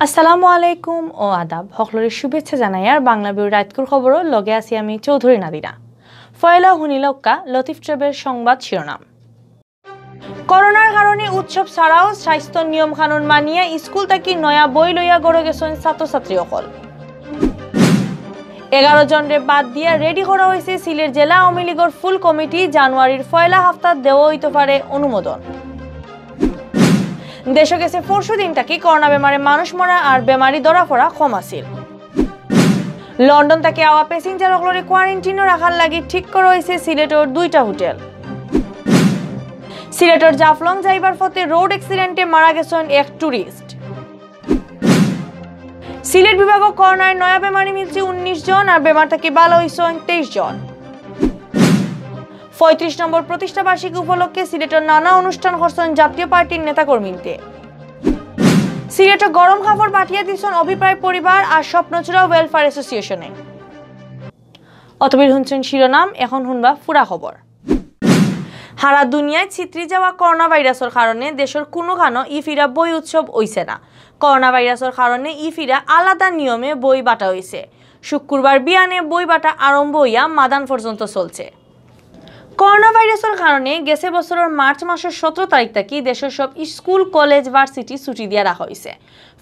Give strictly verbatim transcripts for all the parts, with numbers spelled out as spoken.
আসসালামু আলাইকুম ও আদাব। হকলরে শুভেচ্ছা জানাইয়ার বাংলা ভিউর রাইতকুর খবরর লগে আছি আমি চৌধুরী নাদিরা। পয়লা হুনিলাউক্কা লতিফ ট্রেবের সংবাদ শিরোনাম। করোনার কারণে উৎসব ছাড়াও স্বাস্থ্য নিয়ম কানুন মানিয়া স্কুল থাকি নয়া বই লইয়া ঘরো গেছইন ছাত্রছাত্রী অকল। এগারো জনরে বাদ দিয়া রেডি করা অইছে সিলেট জেলা আওয়ামী লীগর ফুল কমিটি, জানুয়ারির পয়লা হাপ্তাত দেওয়া অইতো পারে অনুমোদন। দেশো গেছে পরশু দিন থাকি করোনা বেমারে মানুষ মরা আর বেমারি ধরা পড়া কম আছিল। লন্ডন থাকি আওয়া প্যাসেঞ্জার অকলরে কোয়ারেন্টিনো রাখার লাগি ঠিক করা অইছে সিলেটর দুইটা হোটেল। সিলেটর জাফলং যাইবার পথে রোড অ্যাক্সিডেন্টে মারা গেছইন এক টুরিস্ট। সিলেট বিভাগো করোনায় নয়া বেমারি মিলছে উনিশ জন আর বেমার থাকি ভালা অইছইন তেইশ জন। পঁয়ত্রিশ নম্বর প্রতিষ্ঠা বার্ষিকী উপলক্ষে সিলেটর নানা অনুষ্ঠান করছইন জাতীয় পার্টির নেতাকর্মীতে। সিলেটে গরম কাপড় পাঠিয়া দিছইন অভিপ্রায় পরিবার আর স্বপ্নচূড়া ওয়েলফেয়ার অ্যাসোসিয়েশনে। অতবিল হুনছইন শিরোনাম, এখন হুনবা পুরা খবর। হারা দুনিয়াত ছিতরি যাওয়া করোনা ভাইরাসর কারণে দেশর কুনুখানো ই ফিরা বই উৎসব অইছে না। করোনা ভাইরাসর কারণে ই ফিরা আলাদা নিয়মে বই বাটা অইছে। শুক্রবার বিয়ানে বই বাটা আরম্ভ অইয়া মাদান পর্যন্ত চলছে। করোনা ভাইরাসর কারণে গেছে বছরর মার্চ মাসর সতেরো তারিখ থাকি দেশর সব স্কুল, কলেজ, ভার্সিটি ছুটি দিয়া রাখা অইছে।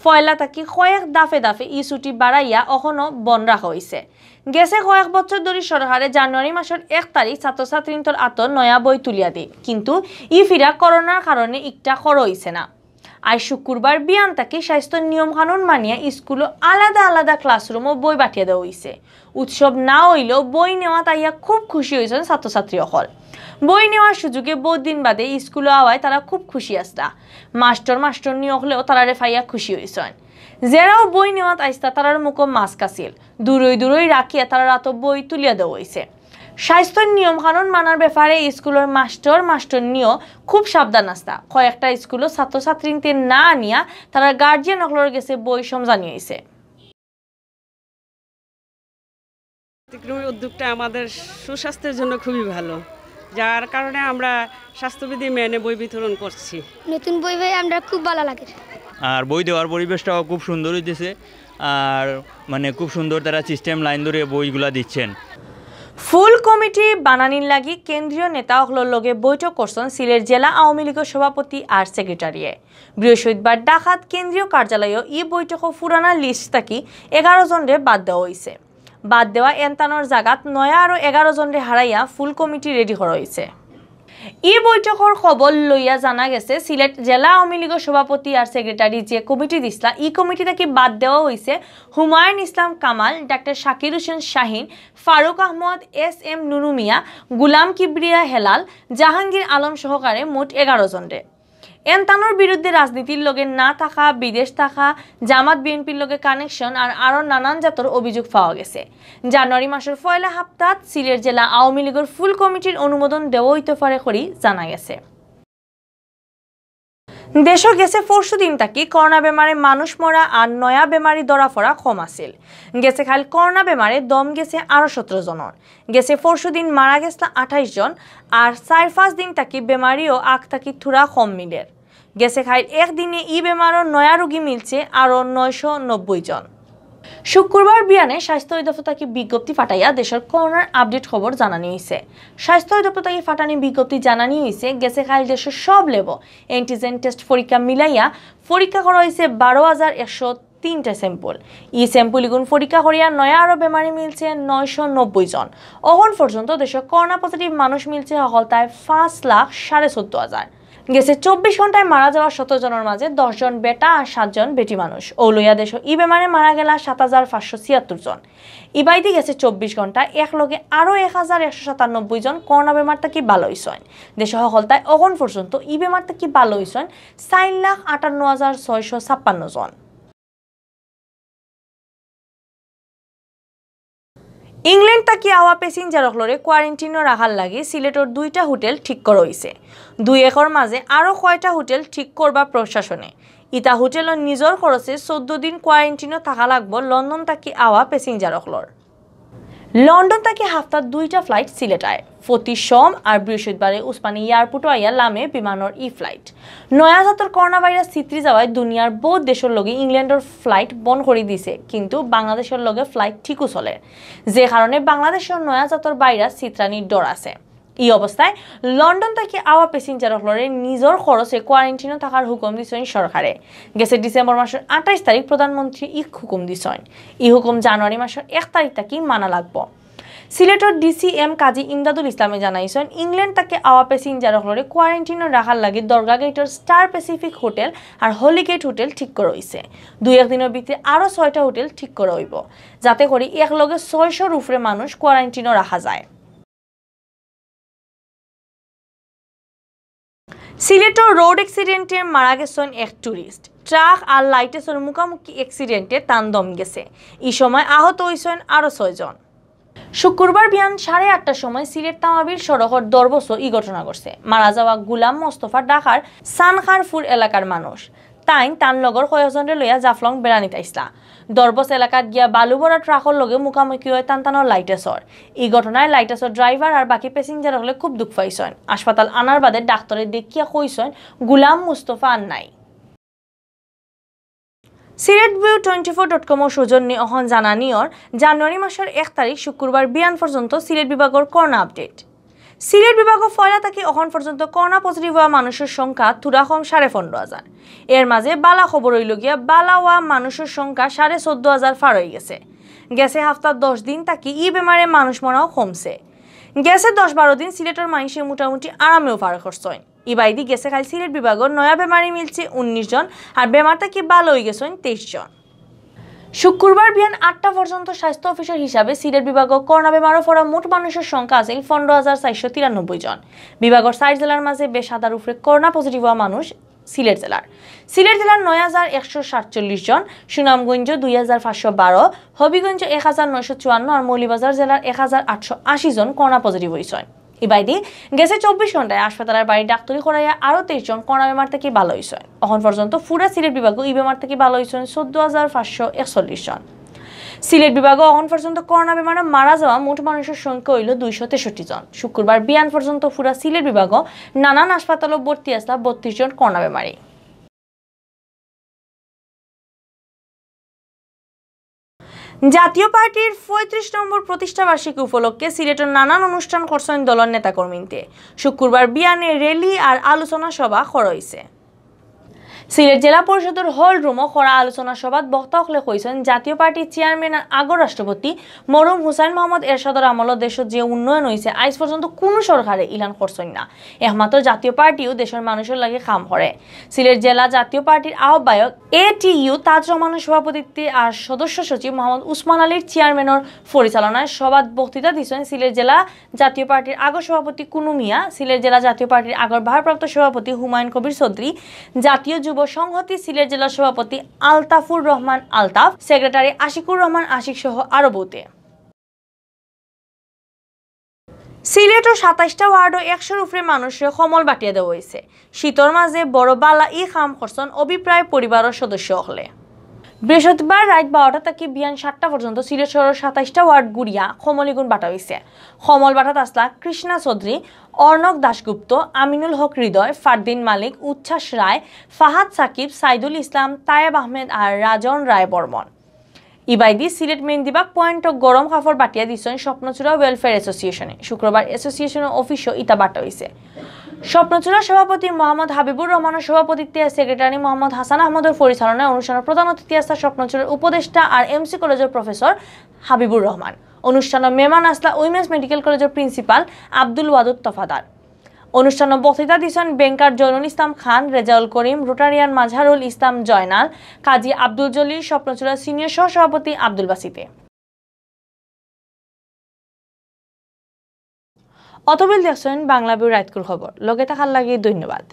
পয়লা থাকি কয়েক দাফে দাফে ই ছুটি বাড়াইয়া অখনো বন্ধ রাখা অইছে। গেছে কয়েক বছর ধরি সরকারে জানুয়ারি মাসর এক তারিখ ছাত্রছাত্রীন্তর আতো নয়া বই তুলিয়া দেয়, কিন্তু ই ফিরা করোনার কারণে ইকটা করা অইছে না। আইজ শুক্রবার বিয়ান থাকি স্বাস্থ্যর নিয়ম কানুন মানিয়া স্কুলো আলাদা আলাদা ক্লাসরুমো বই বাটিয়া দেওয়া অইছে। উৎসব না অইলেও বই নেওয়াত আইয়া খুব খুশি অইছইন ছাত্রছাত্রী অকল। বই নেওয়ার সুযোগে বউত দিন বাদে স্কুলো আওয়ায় তারা খুব খুশি আছলা। মাস্টর মাস্টরনি অকলেও তারারে পাইয়া খুশি অইছইন। যেরাও বই নেওয়াত আইছলা তারার মুখো মাস্ক আছিল। দূরই দূরই রাখিয়া তারার আতো বই তুলিয়া দেওয়া অইছে। স্বাস্থ্যর নিয়ম কানুন মানার ব্যাপারে স্কুলর মাস্টর মাস্টরনিও খুব সাবধান আছলা। কয়েকটা স্কুলো ছাত্রছাত্রীন্তে না আনিয়া তারার গার্জিয়ান অকলর গেছে বই সমঝানি অইছে। ব্যতিক্রমী উদ্যোগটা আমাদের সুস্বাস্থ্যের জন্য খুবই ভালো, যার কারণে আমরা স্বাস্থ্যবিধি মেনে বই বিতরণ করছি। নতুন বই পেয়ে আমরা খুব ভালা লাগে। আর বই দেওয়ার পরিবেশটাও খুব সুন্দর অইতেছে, আর মানে খুব সুন্দর তারা সিস্টেম লাইন ধরে বইগুলা দিচ্ছেন। ফুল কমিটি বানানির লাগি কেন্দ্রীয় নেতা অকলর লগে বৈঠক করছইন সিলেট জেলা আওয়ামী লীগর সভাপতি আর সেক্রেটারিয়ে। বৃহস্পতিবার ঢাকাত কেন্দ্রীয় কার্যালয়ো ই বৈঠকো পুরানা লিস্ট থাকি এগারো জনরে বাদ দেওয়া অইছে। বাদ দেওয়া এনতানোর জাগাত নয়া আরো এগারো জনরে হারাইয়া ফুল কমিটি রেডি করা অইছে। ই বৈঠকর খবর লইয়া জানা গেছে, সিলেট জেলা আওয়ামী লীগর সভাপতি আর সেক্রেটারি যে কমিটি দিছলা, ই কমিটি থাকি বাদ দেওয়া অইছে হুমায়ুন ইসলাম কামাল, ডাক্তার শাকির হোসেন শাহিন, ফারুক আহমদ, এস এম নুরু মিয়া, গুলাম কিবরিয়া হেলাল, জাহাঙ্গীর আলম সহকারে মোট এগারো জনরে। এনতানোর বিরুদ্ধে রাজনীতির লগে না থাকা, বিদেশ থাকা, জামাত বিএনপির লগে কানেকশন আর আরো নানান জাতর অভিযোগ পাওয়া গেছে। জানুয়ারি মাসর পয়লা হাপ্তাত সিলেট জেলা আওয়ামী লীগর ফুল কমিটির অনুমোদন দেওয়া অইতো পারে করি জানা গেছে। দেশো গেছে পরশু দিন থাকি করোনা বেমারে মানুষ মরা আর নয়া বেমারি ধরা পড়া কম আছিল। গেছে কাইল করোনা বেমারে দম গেছে আরো সতেরো জনর। গেছে পরশু দিন মারা গেছলা আঠাইশ জন, আর চাইর পাঁচ দিন থাকি বেমারিও আগ থাকি থুড়া কম মিলের। গেছে কাইল এক দিনে ই বেমারর নয়া রোগী মিলছে আরো নয়শো নব্বই জন। শুক্রবার বিয়ানে স্বাস্থ্য অধিদপ্তর থাকি বিজ্ঞপ্তি ফাটাইয়া দেশর করোনার আপডেট খবর জানানি অইছে। স্বাস্থ্য অধিদপ্তর থাকি ফাটানি বিজ্ঞপ্তি জানানি অইছে, গেছে কাইল দেশর সব ল্যাবো অ্যান্টিজেন টেস্ট পরীক্ষা মিলাইয়া পরীক্ষা করা অইছে বারো হাজার একশো তিনটা স্যাম্পল। ই স্যাম্পল ইগুন পরীক্ষা করিয়া নয়া আরো বেমারি মিলছে নয়শো নব্বই জন। অখন পর্যন্ত দেশো করোনা পজিটিভ মানুষ মিলছে হকলতায় পাঁচ লাখ সাড়ে চোদ্দ হাজার। গেছে চব্বিশ ঘন্টায় মারা যাওয়া শত জনর মাঝে দশ জন বেটা আর সাত জন বেটি মানুষ। অউ লইয়া দেশো ই বেমারে মারা গেলা সাত হাজার পাঁচশো ছিয়াত্তর জন। ইবায়দি গেছে চব্বিশ ঘন্টায় একলগে আরো এক হাজার একশো সাতানব্বই জন করোনা বেমার থাকি ভালা অইছইন। দেশো হকলতায় অখন পর্যন্ত ই বেমার থাকি ভালা অইছইন চাইর লাখ আটান্ন হাজার ছয়শো ছাপ্পান্ন জন। ইংল্যান্ড থাকি আওয়া প্যাসেঞ্জার অকলরে কোয়ারেন্টিনো রাখার লাগি সিলেটর দুইটা হোটেল ঠিক করা অইছে। দুই একর মাঝে আরো কয়টা হোটেল ঠিক করবা প্রশাসনে। ইতা হোটেলো নিজর খরচে চৌদ্দ দিন কোয়ারেন্টিনো থাকা লাগবো লন্ডন থাকি আওয়া প্যাসেঞ্জার অকলর। লন্ডন থাকি হাপ্তাত দুইটা ফ্লাইট সিলেট আয়। প্রতি সোম আর বৃহস্পতিবারে উসমানী এয়ারপোর্টো আইয়া লামে বিমানর ই ফ্লাইট। নয়া জাতর করোনা ভাইরাস ছিতরি যাওয়ায় দুনিয়ার বহুত দেশর লগে ইংল্যান্ডর ফ্লাইট বন্ধ করি দিছে, কিন্তু বাংলাদেশর লগে ফ্লাইট ঠিকউ চলের, যে কারণে বাংলাদেশর নয়া জাতর ভাইরাস ছিতরানির ডর আছে। ই অবস্থায় লন্ডন থাকি আওয়া প্যাসেঞ্জার অকলরে নিজর খরচে কোয়ারেন্টিনো থাকার হুকুম দিছইন সরকারে। গেছে ডিসেম্বর মাসর আঠাইশ তারিখ প্রধানমন্ত্রী ই হুকুম দিছইন। ই হুকুম জানুয়ারি মাসর এক তারিখ থাকি মানা লাগবো। সিলেটর ডিসি এম কাজী ইমদাদুল ইসলামে জানাইছইন, ইংল্যান্ড থাকি আওয়া প্যাসেঞ্জার অকলরে কোয়ারেন্টিনো রাখার লাগি দরগা গেটর স্টার প্যাসিফিক হোটেল আর হলিগেট হোটেল ঠিক করা অইছে। দুই এক দিনর ভিতরে আরো ছয়টা হোটেল ঠিক করা অইবো, যাতে করি একলগে ছয়শোর উপরে মানুষ কোয়ারেন্টিনো রাখা যায়। সিলেটর রোড অ্যাক্সিডেন্টে মারা গেছইন এক টুরিস্ট। ট্রাক আর লাইটেসর মুখামুখি অ্যাক্সিডেন্টে তান দম গেছে। ই সময় আহত অইছইন আরো ছয়জন। শুক্রবার বিয়ান সাড়ে আটটার সময় সিলেট তামাবিল সড়কর দরবসো ই ঘটনা ঘটছে। মারা যাওয়া গুলাম মোস্তফা ঢাকার সানখারপুর এলাকার মানুষ। তাইন তান লগর কয়েকজনরে লইয়া জাফলং বেড়ানিত আইছলা। দরবস এলাকাত গিয়া বালু ভরা ট্রাকর লগে মুখামুখি অয় তান তানর লাইটেসর। ই ঘটনায় লাইটেসর ড্রাইভার আর বাকি প্যাসেঞ্জার অকলে খুব দুখ পাইছইন। হাসপাতাল আনার বাদে ডাক্তরে দেখিয়া কইছইন গুলাম মুস্তফা আর নাই। Sylhet view twenty four dot কমর সৌজন্যে অখন জানানিয়র জানুয়ারি মাসর এক তারিখ শুক্রবার বিয়ান পর্যন্ত সিলেট বিভাগর করোনা আপডেট। সিলেট বিভাগো পয়লা থাকি অখন পর্যন্ত করোনা পজিটিভ অওয়া মানুষর সংখ্যা থুড়া কম সাড়ে পনেরো হাজার। এর মাঝে বালা খবর অইলো গিয়া বালা অওয়া মানুষর সংখ্যা সাড়ে চৌদ্দ হাজার পার অই গেছে। গেছে হাপ্তার দশ দিন থাকি ই বেমারে মানুষ মরাও কমছে। গেছে দশ বারো দিন সিলেটর মাইনষে মোটামুটি আরামেও পার করছইন। ইবায়দি গেছে কাইল সিলেট বিভাগো নয়া বেমারি মিলছে উনিশ জন, আর বেমার থাকি বালা অই গেছইন তেইশ জন। শুক্রবার বিয়ান আটটা পর্যন্ত স্বাস্থ্য অফিসর হিসাবে সিলেট বিভাগো করোনা বেমারো পড়া মোট মানুষর সংখ্যা আছিল পনেরো হাজার চারশো তিরানব্বই জন। বিভাগর চাইর জেলার মাঝে বেশ আধার উপরে করোনা পজিটিভ অওয়া মানুষ সিলেট জেলার। সিলেট জেলার নয় হাজার একশো সাতচল্লিশ জন, সুনামগঞ্জ দুই হাজার পাঁচশো বারো, হবিগঞ্জ এক হাজার নয়শো চুয়ান্ন আর মৌলভীবাজার জেলার এক হাজার আটশো আশি জন করোনা পজিটিভ অইছইন। ইবায়দি গেছে চব্বিশ ঘন্টায় হাসপাতালর বাড়ি ডাক্তরি করাইয়া আরো তেইশ জন করোনা বেমার থাকি বালা অইছইন। অখন পর্যন্ত পুরা সিলেট বিভাগো ই বেমার থাকি বালা অইছইন চৌদ্দ হাজার পাঁচশো একচল্লিশ জন। সিলেট বিভাগো অখন পর্যন্ত করোনা বেমারে মারা যাওয়া মোট মানুষর সংখ্যা অইলো দুইশো তেষট্টি জন। শুক্রবার বিয়ান পর্যন্ত পুরা সিলেট বিভাগো নানান হাসপাতালো ভর্তি আছলা বত্রিশ জন করোনা বেমারি। জাতীয় পার্টির পঁয়ত্রিশ নম্বর প্রতিষ্ঠা বার্ষিকী উপলক্ষে সিলেটর নানান অনুষ্ঠান করছইন দলর নেতাকর্মীন্তে। শুক্রবার বিয়ানে র‍্যালি আর আলোচনা সভা করা অইছে। সিলেট জেলা পরিষদর হল রুমো করা আলোচনা সভাত বক্তা অকলে কইছইন, জাতীয় পার্টির চেয়ারম্যান আর আগর রাষ্ট্রপতি মরহুম হুসাইন মোহাম্মদ এরশাদর আমলো দেশো যে উন্নয়ন অইছে, আইজ পর্যন্ত কুনু সরকারে ইলান করছইন না। একমাত্র জাতীয় পার্টিউ দেশর মানুষর লাগি কাম করে। সিলেট জেলা জাতীয় পার্টির আহ্বায়ক এ টি ইউ তাজ রহমানর সভাপতিত্বে আর সদস্য সচিব মোহাম্মদ উসমান আলীর চেয়ারম্যানর পরিচালনায় সভাত বক্তৃতা দিছইন সিলেট জেলা জাতীয় পার্টির আগর সভাপতি কুনু মিয়া, সিলেট জেলা জাতীয় পার্টির আগর ভারপ্রাপ্ত সভাপতি হুমায়ুন কবির চৌধুরী, জাতীয় যুব সংহতি সিলেট জেলা সভাপতি আলতাফুর রহমান আলতাফ, সেক্রেটারি আশিকুর রহমান আশিক সহ আরো বহুতে। সিলেটর সাতাইশটা ওয়ার্ডো একশোর উপরে মানুষরে কম্বল বাটিয়া দেওয়া অইছে। শীতর মাঝে বড় বালা ই কাম করছইন অভিপ্রায় পরিবারর সদস্য অকলে। বৃহস্পতিবার রাইত বারোটা থাকি বিয়ান সাতটা পর্যন্ত সিলেট শহরর সাতাইশটা ওয়ার্ড ঘুরিয়া কম্বল ইগুন বাটা অইছে। কম্বল বাটাত আছলা কৃষ্ণা চৌধুরী, অর্ণব দাশগুপ্ত, আমিনুল হক হৃদয়, ফারদিন মালিক, উচ্ছ্বাস রায়, ফাহাদ সাকিব, সাইদুল ইসলাম, তায়েব আহমেদ আর রাজন রায় বর্মন। ইবায়দি সিলেট মেন্দিবাগ পয়েন্টো গরম কাপড় বাটিয়া দিছইন স্বপ্নচূড়া ওয়েলফেয়ার অ্যাসোসিয়েশনে। শুক্রবার অ্যাসোসিয়েশনর অফিসো ইতা বাটা অইছে। স্বপ্নচূড়া সভাপতি মোহাম্মদ হাবিবুর রহমানর সভাপতিত্বে আর সেক্রেটারি মোহাম্মদ হাসান আহমদর পরিচালনায় অনুষ্ঠানর প্রধান অতিথি আছলা স্বপ্নচূড়ার উপদেষ্টা আর এমসি কলেজর প্রফেসর হাবিবুর রহমান। অনুষ্ঠানর মেহমান আছলা উইমেন্স মেডিকেল কলেজর প্রিন্সিপাল আব্দুল ওয়াদুদ তফাদার। অনুষ্ঠানো বক্তৃতা দিছইন ব্যাংকার জয়নুল ইসলাম খান, রেজাউল করিম, রোটারিয়ান মাজহারুল ইসলাম জয়নাল, কাজী আব্দুল জলিল, স্বপ্নচূড়া সিনিয়র সহসভাপতি আব্দুল বাসিতে। অতবিল দেখছইন বাংলা ভিউ রাইতকুর খবর। লগে থাকার লাগি ধন্যবাদ।